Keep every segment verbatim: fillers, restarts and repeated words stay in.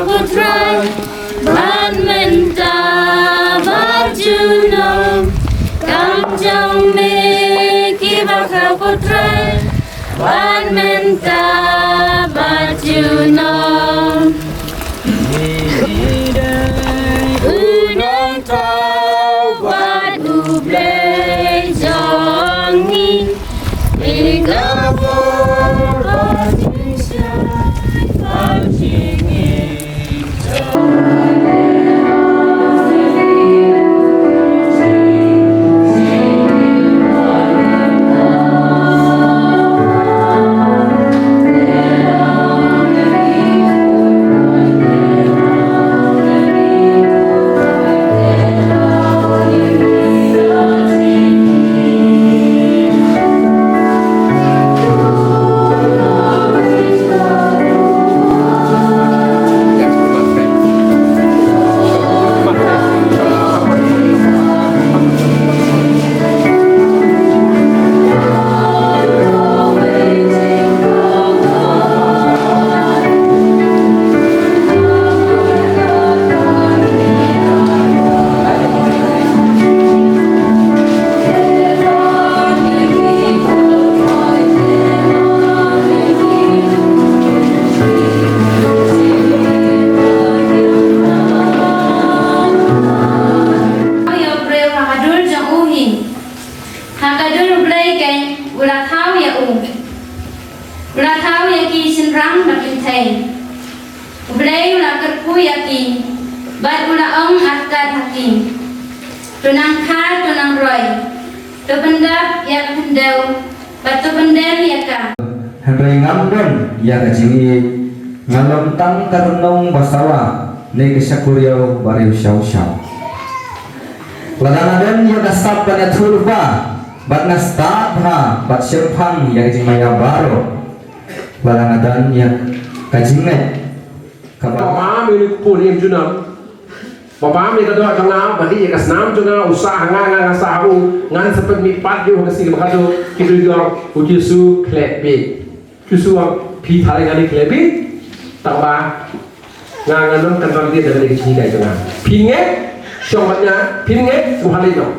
Ko Trai, bad mynta bad junom, kam jong me kiba khraw ko Trai, bad mynta bad junom. U Nongthaw bad U Blei jong ngi. Ïa u briew ha ka dur jong u hi. Ha ka dur U Blei keiñ u la thaw ïa u. U la thaw ïa ki shynrang bad kynthei. U Blei u la kyrkhu ïa ki bad u la ong artat ha ki. To nang kha, to nang roi. To pyndap ïa ka khyndew bad to pyndem ïa ka. Hynrei ngam don ïa ka jingïeit, nga long tang ka rnong ba sawa ne ka shakuriaw ba riewshaw shaw. Lada nga don ïa ka sap ban ïathuh lypa bad nga stad bha bad shemphang ïa ka jingmaïa baroh. Lada nga don ïa ka jingngeit kaba Ba bam ïa une u kpu ne em junom. Ba bam ïa ka doh jong nga, ba dih ïa ka snam jong nga, u sah ha nga, nga, nga sah ha u, ngan sa pynmih pat ïa u ha ka sngi kaba khatduh, ki briew ki ong, u Jisu khleh bieit. Jisu u ong, phi tharai nga dei khleh bieit? Tang ba nga, nga nang kynran bieit da kane ka jinghikai jong nga. Phi ngeit, shong bad nga, phi ngeit, u ha leit noh.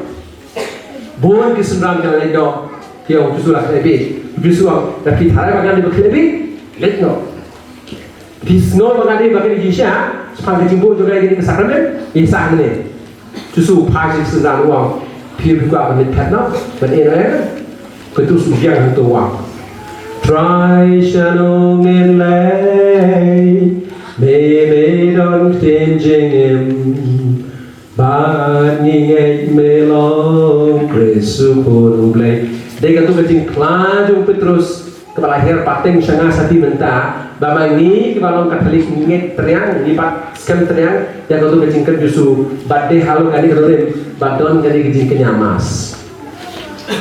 Bun ki synran ki la leit noh, ki ong u Jisu la khleh bieit. U Jisu u ong, lada phi tharai ba nga dei ba khleh bieit, leit noh. Phi sngew ba nga dei ba kine ki shisha, shaphang ka jingbuh jong nga ïa kine ki sakramen, ïa sah hangne. U Jisu u phai sha ki synran u ong, phi, phi kwah ban leit phet noh, ban ïeh noh ïa nga? Petrus u biang hangto u ong, Trai, shano ngin leit, me, me don ktien jingim. Bad ngi ngeit me long Khrist u Khun u Blei. Dei kato ka jingkylla jong u Petrus kaba la hiar pateng sha nga sha phi mynta, ba ma ngi kiba long Katholik ngi ngeit triang, ngi bat skhem triang ïa kato ka jingkren Jisu, bad dei halor kane ka rim ba don kane ka jingkñia Mass.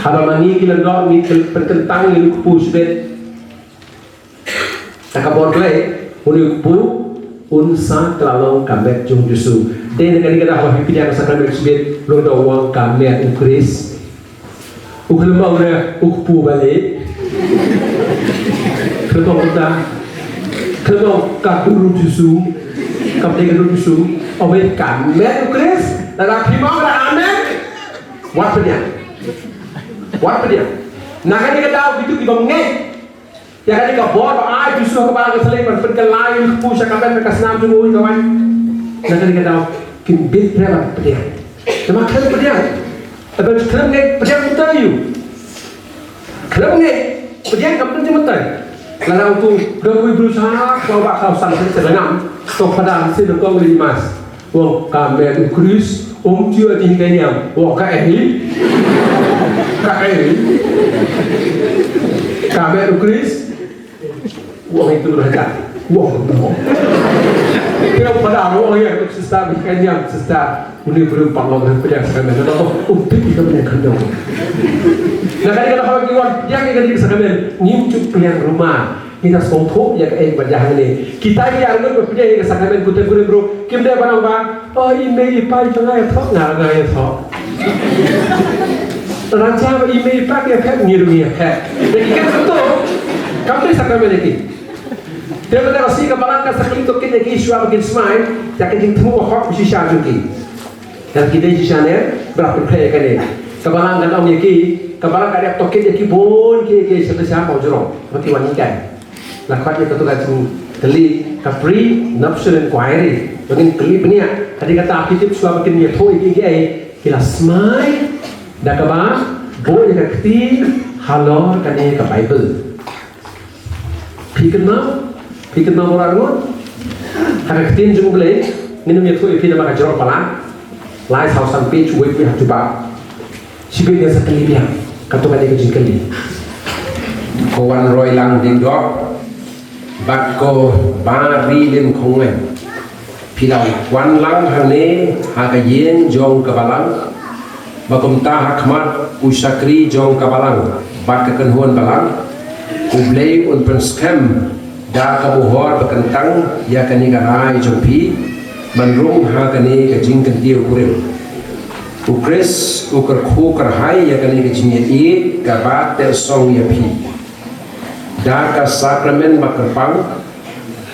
Haba ma ngi ki lyngdoh ngi pynkyntang ïa une u kpu shibit, da ka bor Blei, une u kpu un sa kylla long ka met jong u Jisu. Te na kane ka daw haba phi pdiang sakramen shibit, lada u ong ka met u Khrist, u khlem ong re u kpu balei. Khlem ong kumta. Khlem ong ka dur u Jisu. Kam dei ka dur u Jisu. Ong balei ka met u Khrist. Lada phim ong re amen, wat pdiang. Wat pdiang. Na kane ka daw kito kiba ngeit ïa kane ka bor ba ai u Jisu ha ka balang ka thylliej ban pynkylla ïa une u kpu sha ka met ka snam jong u, ka waiñ. Na kane ka daw kim bit re ban pdiang. Te ma khlem pdiang, te ban khlem ngeit, pdiang kumta ïa u. Khlem ngeit, pdiang kam pynjah mynta. Lada uto u dang uwei u briew sha khlaw ba khlaw san, te lada ngam, to phadar mynsiem nyngkong leit Mass. Ong ka met u Khrist, um ju ati ka niam. Ong kaei? Kaei? Ka met u Khrist. Ong itu dah dah. Ong tu. Kira pada aro ong ïa tu, sister, ka niam, sister. Une u briew pat long pdiang sakramen. Naba um pit ïa ka met ka niam. Na kane ka daw haba ngi wan pdiang ïa kane ka sakramen, ngim ju pdiang rumah. Ngi da sngewthuh ïa kaei ba jia hangne. Kita ki arngut ba pdiang ïa ka sakramen, kute kute briew kim dei ban ong ba, o, i mei i pa jong nga ïathoh, nga, nga ïathoh. Lada jia ba i mei i pa ki ïaphet, ngi ruh ngi ïaphet. Ïa ki kyntu, kam dei sakramen ïa ki. Te mynta ka sngi ka balang kan sa kylli tohkit ïa ki shuwa ba kin smai ïa ka jingthmu bahok shisha jong ki. Kan ki dei shisha ne, ba la pynphai ïa kane. Ka balang kan ong ïa ki, ka balang kan ïa tohkit ïa ki bun ki, ki shisha shisha mawjrong. Ba ki wan ïa kai. La khot ïa kato ka jingkylli ka pre-nuptial inquiry. Ba ngin kylli bniah. Ka dei kata phi tip shuwa ba kin ïathuh ïa ki, ki ei, ki la smai da kaba buh ïa ka kti halor kane ka Baibl. Phi kynmaw? Phi kynmaw baroh arngut? Ha ka ktien jong U Blei, ngin ym ïathuh ïa phi namar ka jrong palat. Lai saw san page, wei wei ha jubab. Shibit ngan sa kylli biang. Kato ka dei ka jingkylli. Ko Wanroi Langdiengdoh bad ko Barilin Khongaiñ. Phi la wan lang hangne ha ka ïing jong ka balang, ba kumta ha khmat u shakri jong ka balang bad ka kynhun balang, U Blei un pynskhem da ka buhor ba kyntang ïa kane ka rai jong phi ban rung ha kane ka jingkyntiew kurim. U Khrist u kyrkhu kyrhai ïa kane ka jingïeit kaba teh song ïa phi. Da ka sakramen ba kyrpang,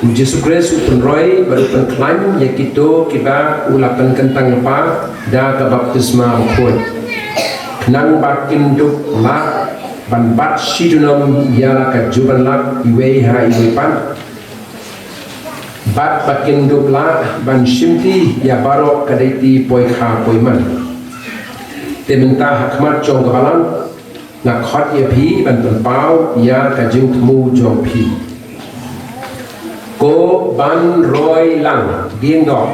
U Jisu Khrist u pynroi bad u pynkhlaiñ ïa kito kiba u la pynkyntang lypa da ka baptisma bakhuid. Khnang ba kin dup lah ban bat shi junom ïa la ka juban lak iwei ha iwei pat. Bad ba kin dup lah ban shimti ïa baroh ka dei ti poi kha poi man. Te mynta ha khmat jong ka balang, nga khot ïa phi ban pynpaw ïa ka jingthmu jong phi. Ko Wanroi Langdiengdoh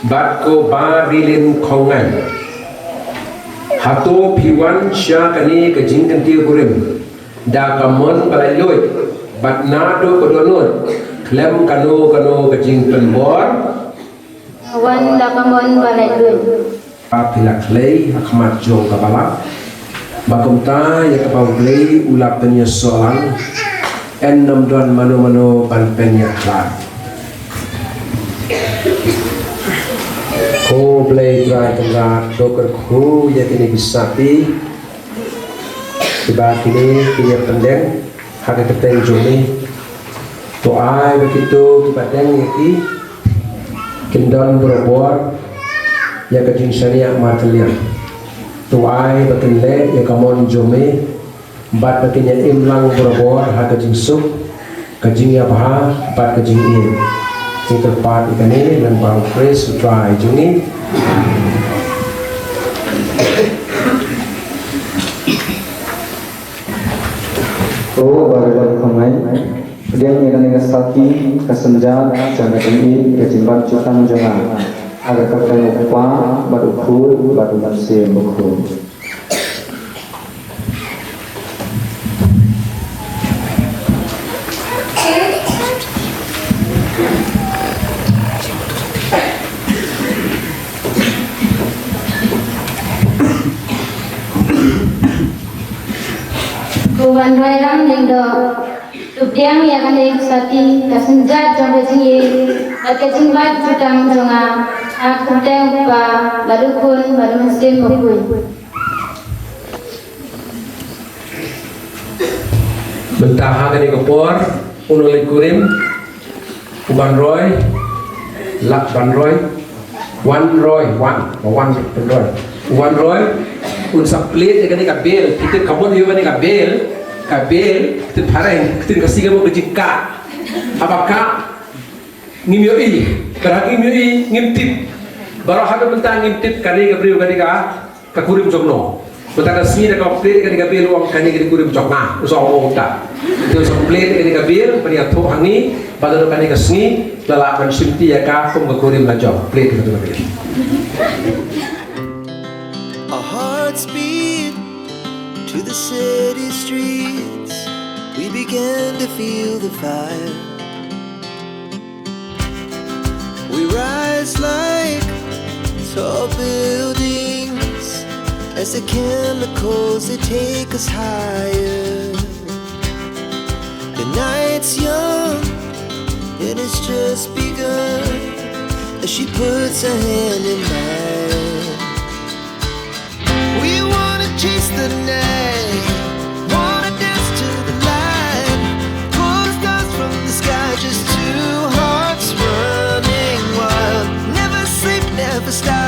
bad ko Barilin Khongaiñ. Hato phi wan sha kane ka jingkyntiew kurim da ka mon ba laitluid bad naduh ba dohnud khlem kano kano ka jingpynbor? Wan da ka mon ba laitluid. Ba phi la khlei ha khmat jong ka balang, ba kumta ïa kaba U Blei u la pynïasoh lang, yn ym don mano mano ban pynïakhlad. Ko Blei Trai Kynrad, to kyrkhu ïa kine ki sati, kiba kine ki ïa pyndeng ha ka kyrteng jong me. To ai ba kito kiba deng ïa ki kin don barabor ïa ka jingshaniah markylliang. To ai ba kin leh ïa ka mon jong me bad ba kin ïa im lang barabor ha ka jingsuk, ka jingïabha bad ka jingïeit. Ngi kyrpad ïa kane lyngba U Khrist U Trai jong ngi. Ko Barilin Khongaiñ, pdiang ïa kane ka sati ka synjat jong ka jingïeit ka jingbat jutang jong nga ha ka kyrteng U Kpa bad U Khun bad U Mynsiem Bakhuid. Ko Wanroi Langdiengdoh, to pdiang ïa kane ka sati ka synjat jong ka jingïeit bad ka jingbat jutang jong nga ha ka kyrteng U Kpa bad U Khun bad U Mynsiem Bakhuid. Mynta ha kane ka por, u nongleit kurim, u Wanroi, lah Wanroi, Wanroi, Wan, Wan, Wanroi. U Wanroi un sa plie ïa kane ka bel, kita ka mon ïa kane ka bel, ka bel, kita phareng, kita ka singa mo ka jingkah. Haba kah, ngim ïohi, barabor ngim ïohi, ngim tip. Baroh haduh mynta ngim tip kane ka briew kane ka ka kurim jong no. Mynta ka sngi da ka plie kane ka bel u ong kane ka kurim jong nga. U sa ong ta. Te u sa plie kane ka bel ban ïathuh ha ngi ba naduh kane ka sngi la lah ban shimti ïa ka kum ka kurim la jong. Plie kane ka bel. Our hearts beat to the city streets. We began to feel the fire. We rise like tall buildings as the chemicals, they take us higher. The night's young and it's just begun as she puts her hand in mine. We wanna chase the night, wanna dance to the light. Pull the stars from the sky, just Stop.